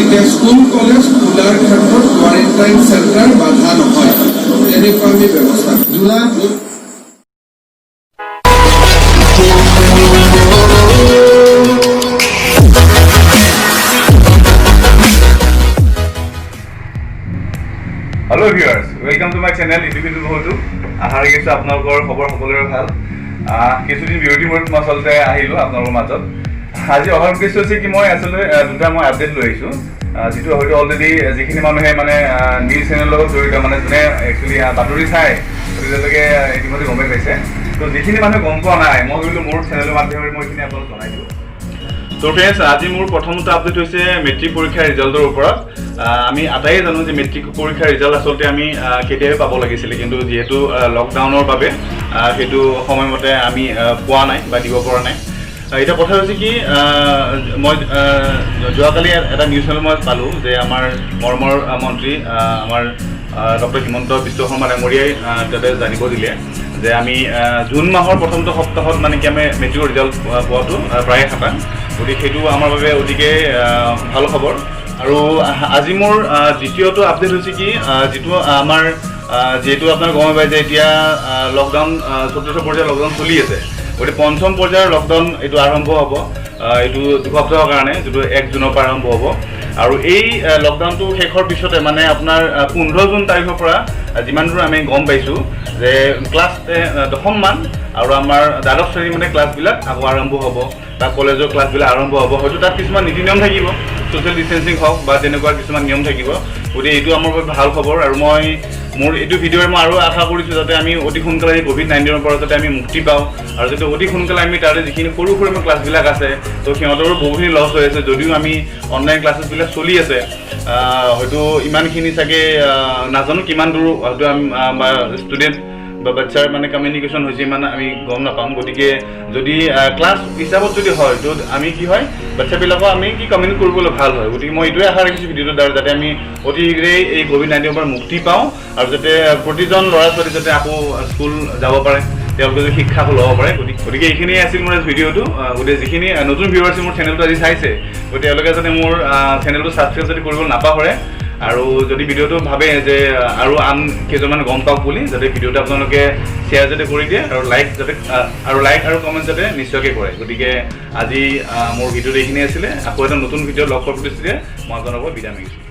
গতিকে school college খোলাৰ ক্ষেত্ৰত কোৱাৰেণ্টাইন চেণ্টাৰ বাধা নহয়, তেনেকুৱা আমি ব্যৱস্থা July. Hello viewers, welcome to my channel ইটো সিটো বহুতো। আশা ৰাখিছোঁ আপোনালোকৰ খবৰ সকলোৰে ভাল। কিছুদিন বিৰতিৰ মূৰত মই আচলতে আহিলোঁ আপোনালোকৰ মাজত। আজি অহাৰ উদ্দেশ্য হৈছে কি, মই আচলতে দুটা মই আপডেট লৈ আহিছোঁ, যিটো হয়তো অলৰেডি যিখিনি মানুহে মানে নিউজ চেনেলৰ লগত জড়িত, মানে যোনে একচুৱেলি বাতৰি চায়, তেওঁলোকে ইতিমধ্যে গমেই পাইছে। ত' যিখিনি মানুহে গম পোৱা নাই, মই ভাবিলোঁ মোৰ চেনেলৰ মাধ্যমেৰে মই এইখিনি আপোনালোক জনাই দিওঁ। ত' ফ্ৰেণ্ডছ, আজি মোৰ প্ৰথমটো আপডেট হৈছে মেট্ৰিক পৰীক্ষাৰ ৰিজাল্টৰ ওপৰত। আমি আটাইয়ে জানো যে মেট্ৰিক পৰীক্ষাৰ ৰিজাল্ট আচলতে আমি কেতিয়াবাই পাব লাগিছিলে, কিন্তু যিহেতু লকডাউনৰ বাবে সেইটো সময়মতে আমি পোৱা নাই বা দিব পৰা নাই। এতিয়া কথা হৈছে কি, মই যোৱাকালি এটা নিউজ চেনেল মই পালোঁ যে আমাৰ মৰমৰ মন্ত্ৰী আমাৰ ডক্টৰ হিমন্ত বিশ্ব শৰ্মা ডাঙৰীয়াই তাতে জানিব দিলে যে আমি জুন মাহৰ প্ৰথমটো সপ্তাহত মানে কি আমি মেট্ৰিকৰ ৰিজাল্ট পোৱাটো প্ৰায়ে খাটাং। গতিকে সেইটো আমাৰ বাবে অতিকে ভাল খবৰ। আৰু আজি মোৰ দ্বিতীয়টো আপডেট হৈছে কি, যিটো আমাৰ যিহেতু আপোনাৰ গম পায় যে এতিয়া লকডাউন, চতুৰ্থ পৰ্যায়ৰ লকডাউন চলি আছে, গতিকে পঞ্চম পৰ্যায়ৰ লকডাউন এইটো আৰম্ভ হ'ব, এইটো 2 সপ্তাহৰ কাৰণে, যিটো 1 জুনৰ পৰা আৰম্ভ হ'ব। আৰু এই লকডাউনটো শেষৰ পিছতে মানে আপোনাৰ 15 জুন তাৰিখৰ পৰা যিমান দূৰ আমি গম পাইছোঁ যে ক্লাছ দশমমান আৰু আমাৰ দ্বাদশ শ্ৰেণীৰ মানে ক্লাছবিলাক আকৌ আৰম্ভ হ'ব বা কলেজৰ ক্লাছবিলাক আৰম্ভ হ'ব। হয়তো তাত কিছুমান নীতি নিয়ম থাকিব, ছ'চিয়েল ডিষ্টেঞ্চিং হওক বা তেনেকুৱা কিছুমান নিয়ম থাকিব। গতিকে এইটো আমাৰ বাবে ভাল খবৰ। আৰু মই মোৰ এইটো ভিডিঅ'ৰে মই আৰু আশা কৰিছোঁ যাতে আমি অতি সোনকালে এই ক'ভিড-19ৰ পৰা যাতে আমি মুক্তি পাওঁ আৰু যাতে অতি সোনকালে আমি তাৰে যিখিনি সৰু সৰু আমাৰ ক্লাছবিলাক আছে, তো সিহঁতৰো বহুখিনি লছ হৈ আছে। যদিও আমি অনলাইন ক্লাছেছবিলাক চলি আছে, হয়তো ইমানখিনি চাগে নাজানো কিমান দূৰ হয়তো আমি বা ষ্টুডেণ্ট বা বাচ্ছাৰ মানে কমিউনিকেশ্যন হৈছে, ইমান আমি গম নাপাম। গতিকে যদি ক্লাছ হিচাপত যদি হয়, তো আমি কি হয়, বাচ্ছাবিলাকক আমি কি কমিউনিকেট কৰিবলৈ ভাল হয়। গতিকে মই এইটোৱে আশা ৰাখিছোঁ ভিডিঅ'টোৰ দ্বাৰা, যাতে আমি অতি শীঘ্ৰেই এই ক'ভিড-19ৰ পৰা মুক্তি পাওঁ আৰু যাতে প্ৰতিজন ল'ৰা ছোৱালী যাতে আকৌ স্কুল যাব পাৰে, তেওঁলোকে যদি শিক্ষা ল'ব পাৰে। গতিকে এইখিনিয়ে আছিল মোৰ ভিডিঅ'টো। গতিকে যিখিনি নতুন ভিউৱাৰ্ছে মোৰ চেনেলটো আজি চাইছে, গতিকে তেওঁলোকে যাতে মোৰ চেনেলটো ছাবস্ক্ৰাইব যদি কৰিব নাপাহৰে আৰু যদি ভিডিঅ'টো ভাবে যে আৰু আন কেইজনমান গম পাওক বুলি, যাতে ভিডিঅ'টো আপোনালোকে শ্বেয়াৰ যাতে কৰি দিয়ে আৰু লাইক যাতে আৰু লাইক আৰু কমেণ্ট যাতে নিশ্চয়কৈ কৰে। গতিকে আজি মোৰ ভিডিঅ'টো এইখিনিয়ে আছিলে। আকৌ এটা নতুন ভিডিঅ' লগ পোৱাৰ প্ৰতিশ্ৰুতিৰে মই আপোনালোকক বিদায় মাগিছোঁ।